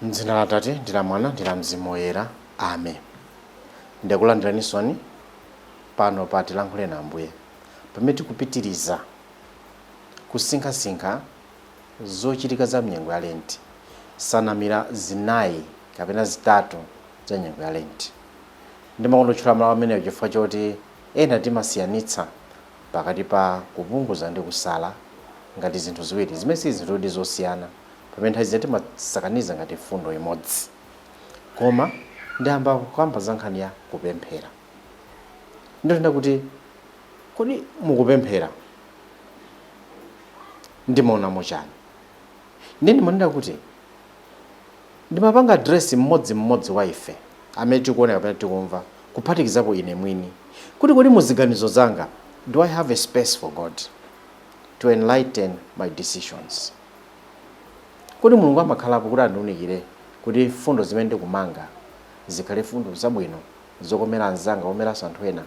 M'dzina la Atate, ndi la Mwana, ndi la Mzimu Woyera. Amen. Ndakulandiraninso pano pa Tilankhule na Ambuye, pamene tikupitiriza kusinkhasinkha zochitika za mnyengo ya Lenti, nsanamira zinayi kapena zitatu za nyengo ya Lenti. Ndimakonda kutchula mawu amenewo chifukwa choti ena timasiyanitsa pakati pa kupunguza ndi kusala ngati zinthu ziwiri zimene si zinthu zosiyana, pamene nthawi zina timasakaniza ngati fundo imodzi. Koma ndayamba kukamba za nkhani ya kupemphera. Ndinena kuti, kodi mukupemphera ndimaonamo chani? Ndiye ndimanena kuti ndimapanga address mmodzimmodzi wa ife amene tikuona kapena tikumva, kuphatikizapo ine mwini, kuti kodi muziganizo zanga, do I have a space for God to enlighten my decisions? Kodi Mulungu amakhalapo kuti andiunikire kuti fundo zimene ndikumanga zikhale fundo zabwino, zokomera anzanga, komeranso anthu ena?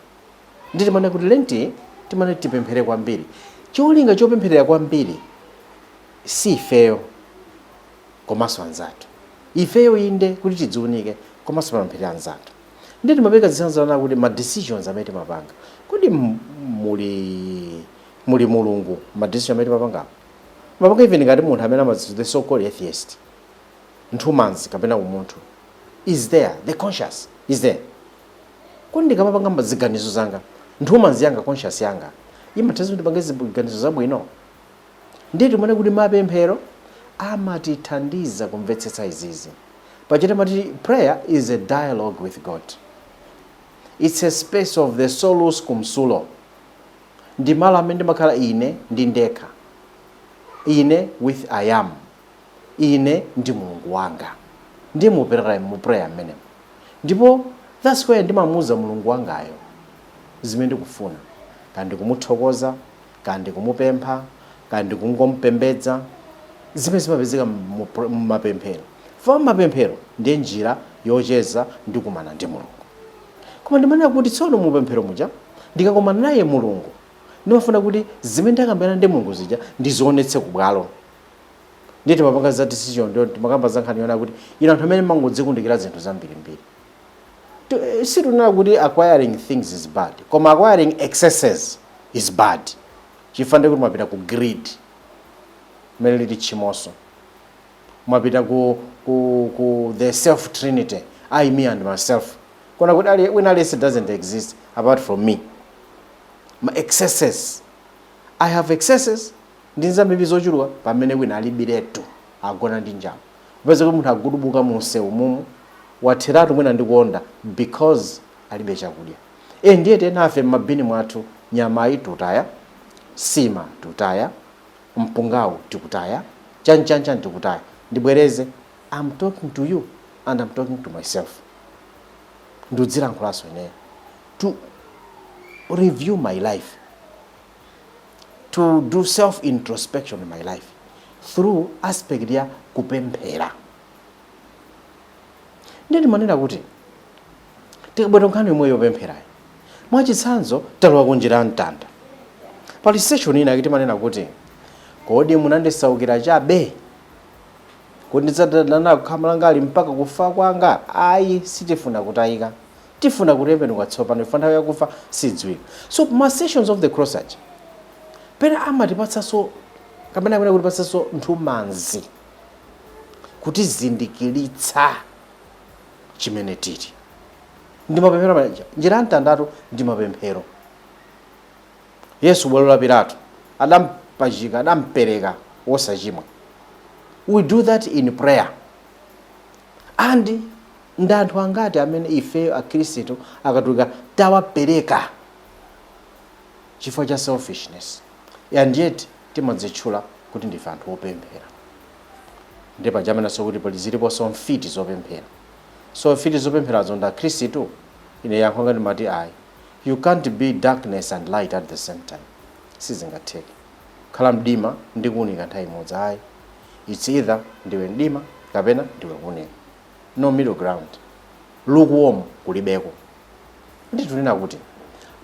Ndi timanena kuti Lenti timanena tipemphere kwambiri. Cholinga chopempherera kwambiri si ifeyo komanso anzathu. Ifeyo inde, kuti tidziunike, komanso timapempherera anzathu. Ndi timapeka zitsanzo kuti ma decisions amene timapanga, kodi muli Mulungu ma decision amene timapangapo? Mapanga even ngati munthu amene amazi the so called atheist, nthumanzi kapena umunthu is there, the conscious is there. Kodi ndikamapanga ziganizo zanga, nthumanzi yanga, conscious yanga imathandiza kuti ndipange ziganizo zabwino? Ndiye timaona kuti mapemphero amatithandiza kumvetsetsa izizi. Pachita mati prayer is a dialogue with God. It's a space of the solus cum solo. Ndi malo amene ndimakhala ine ndi ndekha, ine with I am, ine ndi Mulungu wanga. Ndiye mu prayer mmenemo, ndipo that's where ndimamuuza Mulungu wangayo zimene ndikufuna, kandi ndikumuthokoza, kandi ndikumupempha, kandi ndikungomupembedza, zimene zimapezeka mu mapemphero. Fa mapemphero ndiye njira yocheza ndi kumana ndi Mulungu. Koma ndimanena kuti tsono mupemphero muja, ndikakumana naye Mulungu, ndimafuna kuti zimene ndakambirana ndi Mulungu zija ndizionetse kubwalo. Ndiye timapanga za decision, ndio timakamba za nkhani yona kuti ino anthu amene mangodzikundikira zinthu zambirimbiri. Situnena kuti acquiring things is bad, koma acquiring excesses is bad, chifukwa kuti mwapita ku greed, mmene lili tchimoso, mwapita ku the self trinity, I, me and myself, kona kuti wina aliyense doesn't exist apart from me. Ma excesses, I have excesses ndi zambiri zochuluka, pamene wina alibiretu, agona ndi njala. Upeze kuti munthu agudubuka mu msewu mumu, watheratu mwina ndi kuonda because alibe chakudya. Ndiye tenafe m'mabini mwathu nyamayi tutaya, sima tutaya, mpungawu tikutaya, chanchancha tikutaya. Ndibwereze, I'm talking to you and I'm talking to myself. Ndiudzilankhulanso ineyo to review my life, to do self introspection in my life through aspect ya kupemphera. Ndiye ndimanena kuti tikabwera nkhani yomwe yopempherayi, mwachitsanzo talowa kunjira ya mtanda, pali session ina timanena kuti, "Kodi munandisaukira chabe kuti ndidzadana khama langali mpaka kufa kwanga?" Ayi, sitifuna kutayika, tifuna kutembenuka tsopano, ifa nthawi yakufa sidziwika. So ma sessions of the cross aja pena amatipatsanso kapena amene kutipatsanso nthumanzi kutizindikiritsa chimene tili. Ndi mapemphero amaja, njira ya mtandatu ndi mapemphero. Yesu bwalo la Pilato adampachika, adampereka wosachimwa. We do that in prayer. And ndi anthu angati amene ifeyo Akhristu Akatolika tawapereka chifukwa cha selfishness, and yet timadzitchula kuti ndife anthu opemphera? Ndi pajamenanso kuti pali ziliponso mfiti zopemphera. So mfiti zopempherazo ndi Akhristu? Ine yankho ngati mati ayi. You can't be darkness and light at the same time. Sizingatheke khala mdima ndi kuwunika nthawi imodzi, ayi. It's either ndiwe mdima kapena ndiwe kuwunika, no middle ground, lukewarm kulibeko. Nditunena kuti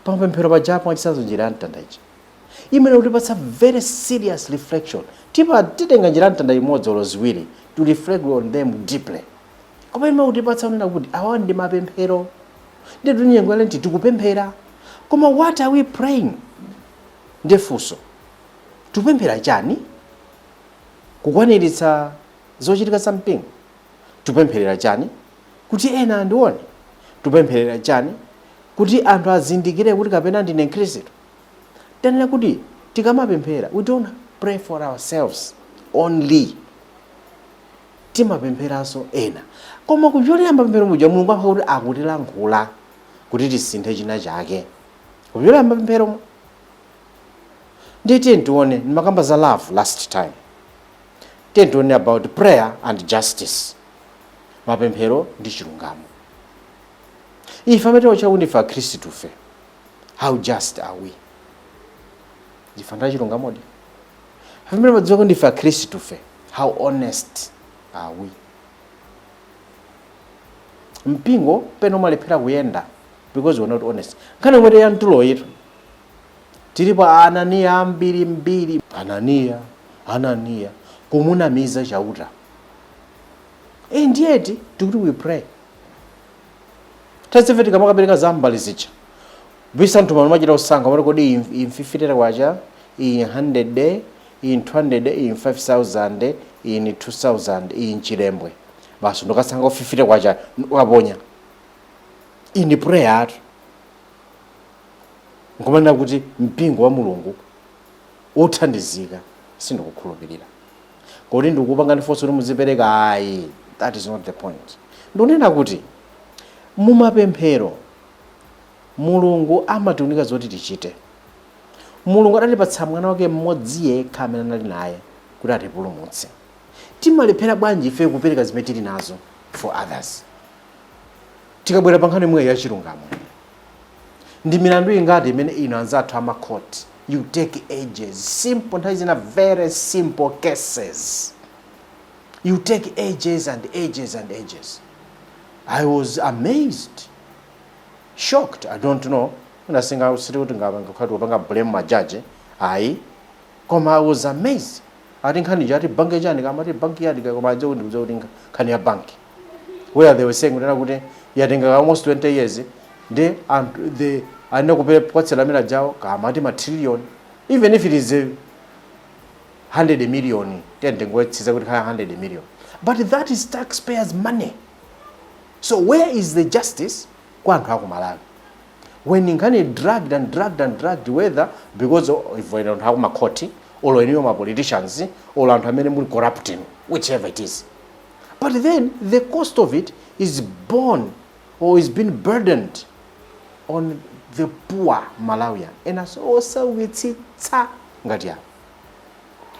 pamapemphero pajapo, mwachitsanzo njira ya mtanda ija imene kutipatsa very serious reflection. Tipa titenga njira ya mtanda imodzi olo ziwiri, to reflect on them deeply. Koma imakutipatsa kunena kuti awa ndi mapemphero. Ndiye nyengo ya Lenti tikupemphera, koma what are we praying? Ndiye funso, tikupemphera chani? Kukwaniritsa zochitika za mpingo? Tikupempherera chani? Kuti ena andione? Tikupempherera chani? Kuti anthu azindikire kuti kapena ndine Mkhristu? Tanena kuti tikamapemphera, we don't pray for ourselves only, timapempheranso ena. Koma kupyolera mapemphero muja, Mulungu amakhala kuti akutilankhula kuti tisinthe china chake kupyolera mapemphero. Ndiye tiye tione, ndimakamba za love last time, tiye tione about prayer and justice, mapemphero ndi chilungamo. Ife amene tiwatcha kuti ndife Akhristu tufe, how just are we? Ndife anthu achilungamodi? Ife amene timadziwa kuti ndife Akhristu tufe, how honest are we? Mpingo pena umalephera kuyenda because we're not honest. Nkhani yomwe ya mtulo itu, tilipo Ananiya ambiri mbiri. Ananiya, Ananiya kumunamiza Chauta. And yet tikuti we pray. Tasefe tikamakapereka za mbali zija, bisa anthu mano machita usankha mati kodi iyi 50 kwacha, iyi 100, iyi 200, iyi 5000, iyi ni 2000, iyi nchilembwe, basi ndikasankha 50 kwacha, waponya. Iyi ndi prayer atu. Nkumanena kuti mpingo wa Mulungu uthandizika, sindikukhulupirira. Kodi ndikupanga force kuti muzipereka? Ayi, that is not the point. Ndikunena kuti mumapemphero Mulungu amatiunika zoti tichite. Mulungu adatipatsa mwana wake mmodzi yekha amene anali naye kuti atipulumutse. Timalephera bwanji ife kupereka zimene tili nazo for others? Tikabwera pa nkhani imweyo ya chilungamo, ndi milandu ingati imene ino anzathu amakhoti, you take ages, simple, nthawi zina very simple cases, you take ages and ages and ages. I was amazed, shocked, I don't know, unasinga siti kuti ngakhati kupanga blame majaji, ayi, koma I was amazed. Ati nkhani ati banki chani, kama ati banki yani, koma aje kuti kuti nkhani ya banki where they were saying kunena kuti yatenga almost 20 years, ndi anthu the anene kupatsira amene ajawo kama ati ma trillion, even if it is a 100 million, tendengotsiza kuti khala 100 million, but that is taxpayers' money. So where is the justice kwa anthu aku Malawi when nkhani dragged and dragged and dragged, whether because if anthu akumakhoti or eniyo ma politicians or anthu amene muli corrupting, whichever it is, but then the cost of it is borne or is being burdened on the poor Malawian enaso osawitsitsa ngati apo.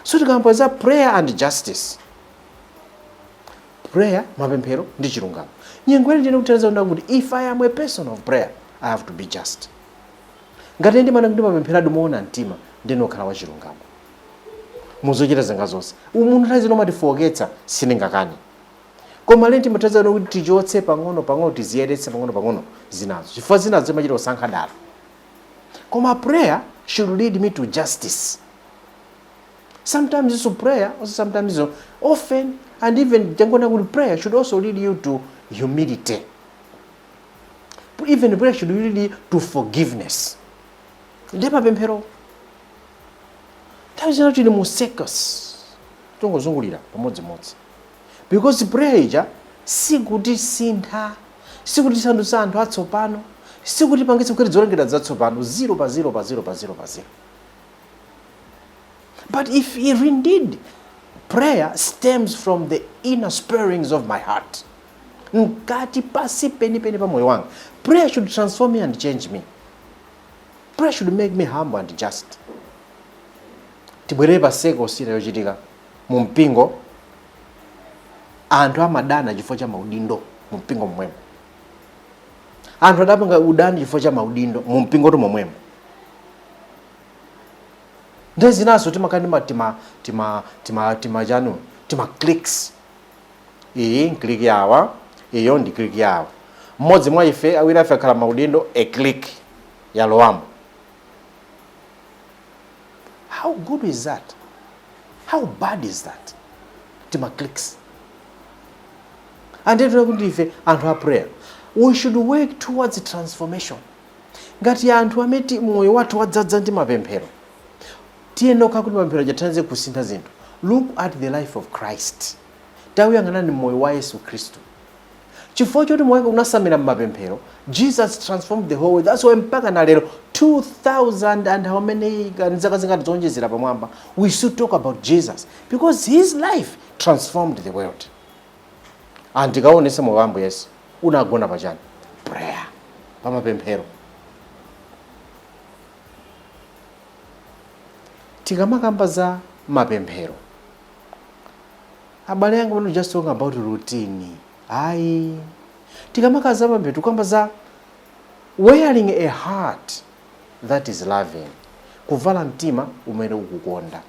So tikamba za prayer and justice, prayer, mapemphero ndi chilungamo, nyengo ine ndine kuthandiza kuti if I am a person of prayer, I have to be just. Ngati ndimana kuti mapemphero moona mtima, ndinokhala wa chilungamo muzochita zanga zonse. Umunthu nthawi zino umatifowoketsa, sindingakani, koma lero timathandiza kuti tichotse pang'ono pang'ono, tiziyeretse pang'ono pang'ono zinazo, chifukwa zinazo zimachita kusankha dala. Koma prayer should lead me to justice. Sometimes it's prayer also, sometimes it's often, and even jangona kuti prayer should also lead you to humility. Even prayer should lead you to forgiveness. Ndiye mapemphero nthawi zina tili mu circus, tongozungulira pamodzimodzi, because prayer ija sikutisintha, sikutisandutsa anthu atsopano, sikutipangitsa kuti zolengedwa zatsopano, 0 pa 0 pa 0 pa 0 pa 0. But if indeed prayer stems from the inner spurrings of my heart, mkati pasi penipeni pa moyo wanga, prayer should transform me and change me. Prayer should make me humble and just. Tibwerere pa circle sita yochitika mu mpingo. Anthu amadana chifukwa cha maudindo mu mpingo momwemo. Anthu adapanga udani chifukwa cha maudindo mu mpingo tu momwemo. Ndi zinaso timakhala ndi tima tima tima tima chanu, tima cliques. Iyi clique yawa, iyo ndi clique yawa. Mmodzi mwa ife, awiri afe akhala maudindo, a clique yalowamo. How good is that? How bad is that? Tima cliques. Andetera kuti ife anthu a prayer, we should work towards transformation. Ngati anthu amene moyo wathu wadzadza ndi mapemphero, tiyeni okha kuti mapemphero athandize kusintha zinthu. Look at the life of Christ. Tawuyang'anani moyo wa Yesu Khristu. Chifukwa choti moyo wake unasamira mmapemphero, Jesus transformed the whole world. That's why mpaka na lero, 2000 and how many zaka zingati zonjezera pamwamba, we still talk about Jesus because his life transformed the world. And tikaonesa moyo wa Ambuye Yesu unagona pachani? Prayer, pamapemphero. Tikamakamba za mapemphero, abale anga, we're just talking about routine, ayi. Tikamakamba za mapemphero, tikukamba za wearing a heart that is loving, kuvala mtima umene ukukonda.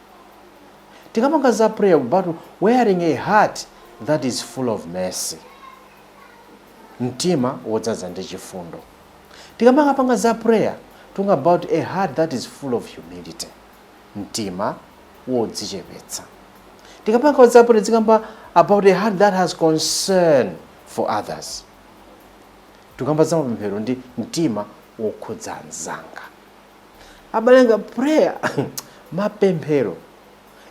Tikamakamba za prayer, about wearing a heart that is full of mercy, mtima wodzaza ndi chifundo. Tikamakapanga za prayer, talking about a heart that is full of humility, mtima wodzichepetsa. Tikapanga za prayer, tikamba about a heart that has concern for others. Tikamba za mapemphero ndi mtima wokhudza anzanga. Abale anga, prayer, mapemphero,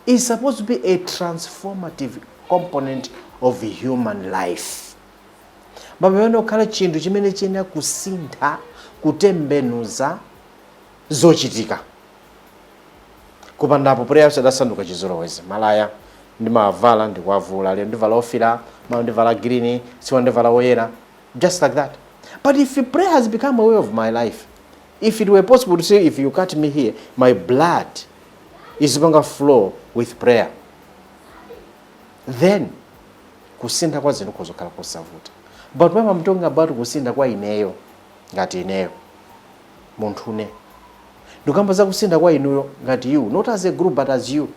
is supposed to be a transformative component of human life. Mapemphero okhala chinthu chimene chiyenera kusintha, kutembenuza zochitika. Kupandapo, prayer sadasanduka chizolowezi. Malaya ndimavala ndikuavula, lero ndivala ofira, mawa ndivala green, siwa ndivala woyera, just like that. But if prayer has become a way of my life, if it were possible to say, if you cut me here, my blood is going to flow with prayer, then kusintha kwa zinthu kuzokhala kosavuta. But when I'm talking about kusintha kwa ineyo, ngati ineyo munthune, ndikamba za kusintha kwa inuyo ngati you, not as a group but as you,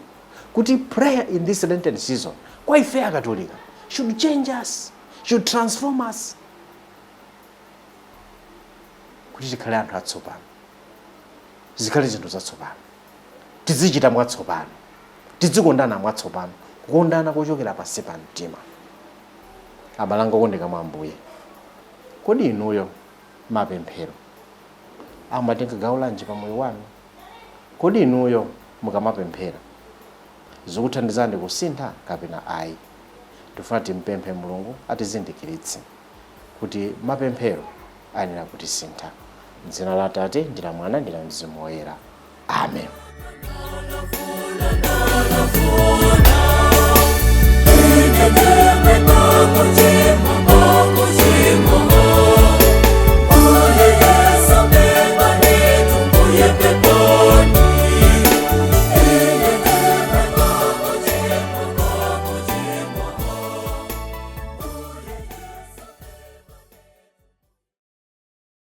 kuti prayer in this Lenten season kwa ife Akatolika should change us, should transform us, kuti tikhale anthu atsopano, zikhale zinthu zatsopano, tizichita mwatsopano, tizikondana mwatsopano, kukondana kochokera pansi pa mtima. Abale anga okondeka mwa Ambuye, kodi inuyo mapemphero amatenga gawo lanji pa moyo wanu? Kodi inuyo mukamapemphera zikuthandizani kusintha kapena ayi? Tifuna timpemphe Mulungu atizindikiritse kuti mapemphero ayenera kutisintha. M'dzina la Atate ndi la Mwana ndi la Mzimu Woyera, amen. Ine